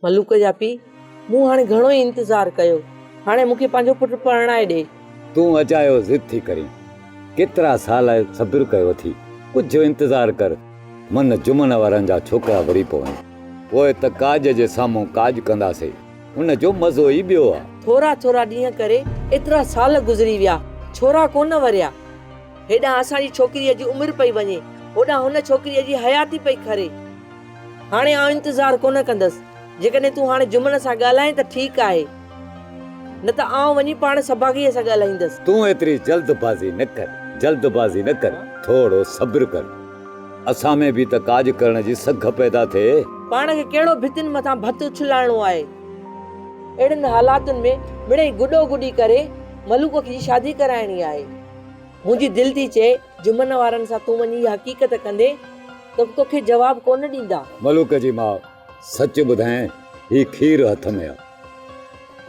ملوڪ جا پيء، مون هاڻي گهڻو ئي انتظار ڪيو. هاڻي مون کي پنهنجو پٽ پرڻائي ڏي. تون اجايو ضد ٿي ڪرين. ڪيترا سال صبر ڪيو اٿي. ڪجهه انتظار ڪر. من جمن وارن جا ڇوڪرا وري پون. پوء ته ڪاڄ جي سامهون ڪاڄ ڪنداسي. ان جو مزو ئي ٻيو آ. ٿورا ٿورا ڏينهن ڪري ايترا سال گذري ويا. ڇورا ڪونه وريا. هيڏانهن اسان جي ڇوڪريء جي عمر پئي وڃي، هوڏانهن هن ڇوڪريء جي حياتي پئي کري. هاڻي آئون انتظار ڪونه ڪندس. جيڪڏهن تون هاڻي جمن سان ڳالهائين ته ٺيڪ آهي، نه ته آئون وڃي پاڻ سڀاڳيء سان ڳالهائيندس. تون ايتري جلد بازي نه ڪر، جلد بازي نه ڪر، ٿورو صبر ڪر. اسان ۾ به ته ڪاڄ ڪرڻ جي سگهه پيدا ٿئي. پاڻ کي ڪهڙو ڀتين مٿان ڀت اڇلائڻو آهي. اهڙين حالاتن ۾ مڙئي گڏو گڏي ڪري ملوڪ جي شادي ڪرائڻي آهي. منهنجي دل ٿي چئي جمن وارن سان تون وڃي اها حقيقت ڪندين ته توکي جواب ڪونه ڏيندا. ملوڪ جي ماء، سچ ٻڌايان هي کير هٿ ۾ آ.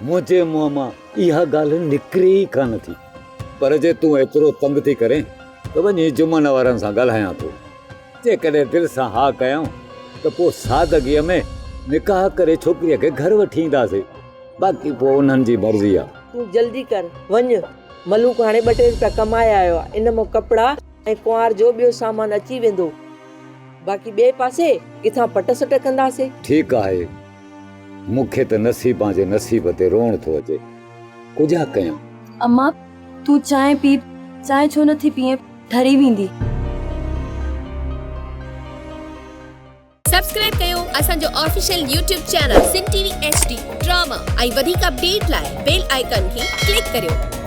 منهنجي منهن مان اها ڳالهه نڪري ئي ڪانه ٿي. پر جي تون ايترو تنگ ٿي ڪرين ته وڃي جمن وارن سان ڳالهايان ٿو. جيڪڏهن دل سان ها ڪيائون ته پوء سادگيء ۾ نڪاح ڪري ڇوڪريء کي گهر وٺي اينداسين. باقي پوء انهن جي مرضي آ. تون جلدي ڪر، وڃ. ملوڪ هاڻي ٻه ٽي روپيا ڪمائي آيو آ. ان مان ڪپڙا ۽ ڪنوار جو ٻيو سامان اچي ويندو. باقي ٻئي پاسي ڪٿان پٽ سٽ ڪنداسين. ٺيڪ آهي. مون کي ته نصيبان جي نصيب تي روئڻ ٿو اچي. ڪجا ڪيان. امان، تون چانهه پي. چانهه ڇو نٿي پيئين؟ ٺري ويندي. سبسڪرائب ڪيو اسان جو official YouTube channel Sindh T V H D drama ۽ وڌيڪ اپڊيٽ لاء بيل آئيڪان کي ڪلڪ ڪريو.